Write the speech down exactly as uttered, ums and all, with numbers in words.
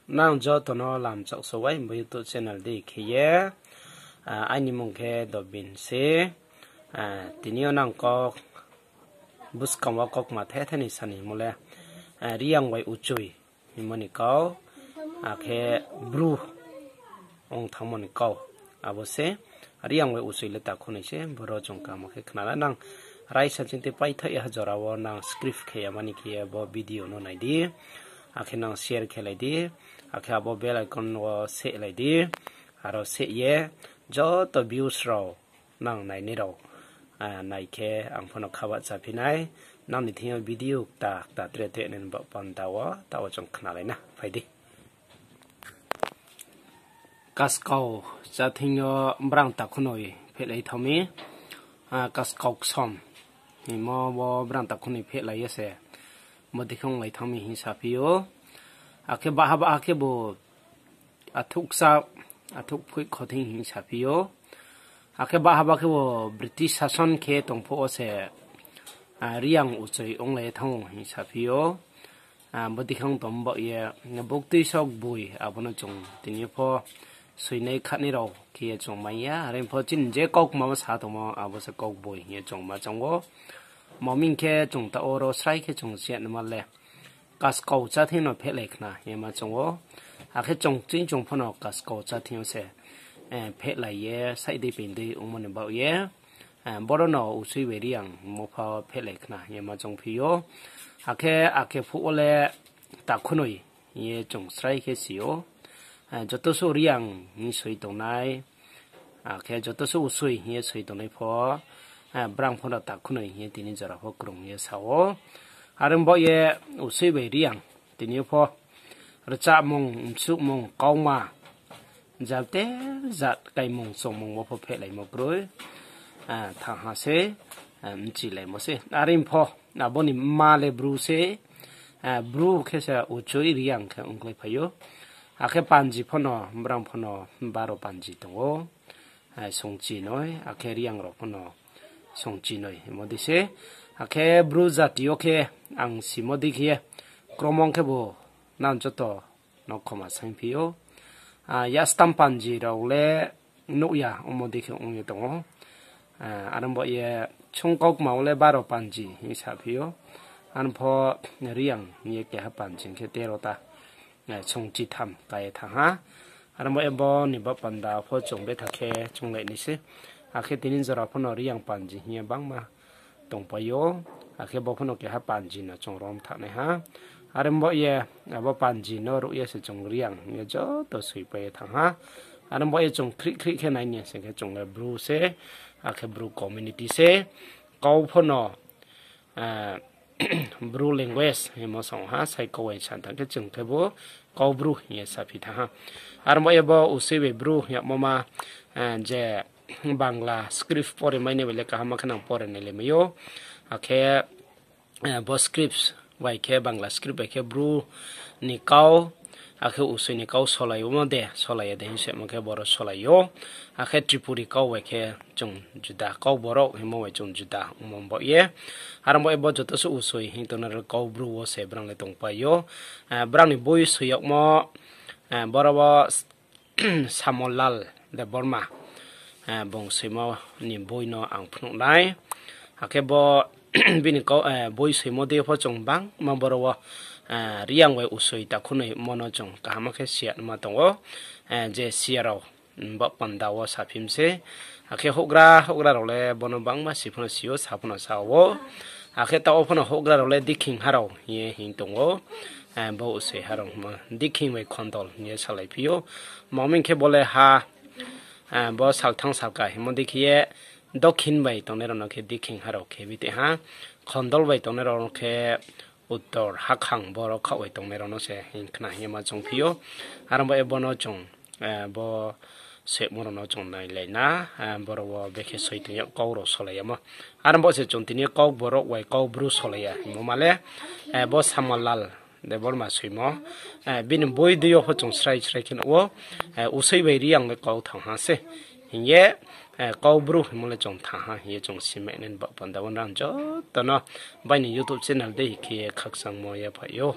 Nang joto no lamchak so wai bo YouTube channel dei khe ye, aini mung khe Dobin se, tini yo nang kau buskang wo kaukma the the ni sa ni hingmo le, Reang bai Uchoi hingmo ni kau, akhe Bru ong thanngmo ni kau. Abo se Reang bai Uchoi le takhu noi se, boro chung kaham khe khna la nang. Raisa ching tei paithaoh ya jora wo nang skip khe ya mani khe ye bo video no nai di. Akhe nang share khe lai di. Akhe abo bell icon wo seh lai di. Aro seh ye joto views rao nang nainai rao, nai khe ang pho no khabah chaphi nai. Nang ni thing yo video kta kta tre tre nini baoh panda wo taoh wo chung khnalai na. Phai di. Kaskau chathing yo brang takhu noi phehlai thanng mi. Kaskau ksom hingmo wo brang takhu noi phehlai ye se bodei khe onglai thanng mi hing saphi ou. Akhe baha baha khebu athouh kcha, athouh phoih khothing hing saphi ou. Akhe baha baha khebu British sason khe tong phuh wo se, Reang Uchoi onglai ye thanng ou hing saphi ou. Bodei khe ong tong baoh ye, buktui sok boi abo no chung tini yo pho soinai khanai rao khe ye chung mai ya. Are pho chini je kaukma wo sa tongmo abo se kauboi hing ye chung ma choung ou. Maming khe chung taoh wo ro srai khe chung siya nma le kaskau chathing no phehlai khna hing ye ma choung ou. Akhe chung ching chung pho no kaskau chathing yo se phehlai ye saih dei peing dei ongmo ni baoh ye, boro no Usoi bai Reang mo pho phehlai khna hing ye ma choung phi ou. Akhe akhe phuh wo le takhu noi hing ye chung srai khe si ou. Joto suh Reang hing soi tongnai, akhe joto suh Usoi hing ye soi tongnai pho, brang pho no takhu noi hing ye tini jora pho krung ye sa ou. Are ong baoh ye Usoi bai Reang tini yo pho rchahmung, msuhmung, kauma, jat ter jat kaimung chongmung wo pho phehlaimo kroi. Thanng ha se, mchilaimo se. Are pho abo ni mma le Bru se, Bru khe se Uchoi Reang khe ongkhlai phai ou. Akhe panji pho no, brang pho no baro panji tong ou. Songchinoi, akhe Reang rao pho no songchinoi hingmo dei se. Akhe Bru jati yo khe ang simo dei khe ye, kromong khebu nang joto no khoma saingphi ou. Yastam panji rao le nuh ya ongmo dei khe ong ye tong ou. Are ong baoh ye sungkaukma wo le baro panji hing saphi ou. Are pho Reang hing ye keha panji khe tero ta, songchitham ka ye thanng ha. Are ong baoh ye bo ni baoh panda pho chung betha khe chounglai nai se. Akhe tini jora pho no Reang panji hing ye bangma tongpai ou. Akhe bo pho no keha panji no chung rom thanai ha. Are ong baoh ye abo panji no ruh ye se chung Reang hing ye joto soipai ye thanng ha. Are ong baoh ye chung khrih khrih khe nai ni sing khe chung le Bru se, akhe Bru community se. Kau pho no Bru language hingmo song ha, sai kau bai sa thanng khe chung khebu Kaubru hing ye saphi thanng ha. Are ong baoh ye bo Usoi bai Bru hing yagmo ma, je Bangla script pore mai nai bai le kaham khe nang pore nai le mai ou. Akhe bo script bai khe, Bangla script bai khe Bru ni kau, akhe Usoi ni kau solai omo de, solai ya de hing se mo khe boro solai ou. Akhe Tripuri kau bai khe chung juda, Kau Borok hingmo bai chung juda ongmo baoh ye. Are ong baoh ye bo joto se Usoi hing tongnai rao Kaubru wo se brang le tongpai ou. Brang ni boi soi yagmo, boro wo Samolal Debbarma, bung soimo ni boi no ang phnuh nai. Akhe bo bini boi soimo dei pho chung bangma boro wo Reang bai Usoi takhunoi mo no chung kaham khe siya nma tong ou. Je siya rao, baoh panda wo saphi mi se. Akhe houhgra houhgra rao le bo no bangma si pho no si ou, sa pho no sa ou. Akhe taoh wo pho no houhgra rao le Dikhing ha rao hing ye hing tong ou. Bo Usoi ha rao hingmo Dikhing bai Khondol hing ye salaiphi ou. Maming khe bo le ha, bo salthang salka hingmo dei khe ye Dokhin bai tongnai rao no khe Dikhing ha rao khe bi tei ha. Khondol bai tongnai rao no khe Uttor hakhang boro khaoh bai tongnai rao no se hing khna hing ye ma choungphi ou. Are ong baoh ye bo no chung, bo semo rao no chung nailai na, boro wo bekhe soi tong yag kau rao solai yamo. Are ong baoh se chung tini yo Kau Borok bai Kaubru solai ya hingmo ma le, bo Samolal Debbarma soimo, bini boi dei yo pho chung srai srai khe nuh ou, Usoi bai Reang le kau thang ha se hing ye, Kaubru hingmo le chung thang ha hing ye chung simai nai ni baoh panda wo nrang joto no bai ni YouTube channel dei khe ye khakchangmo yaphaih ou.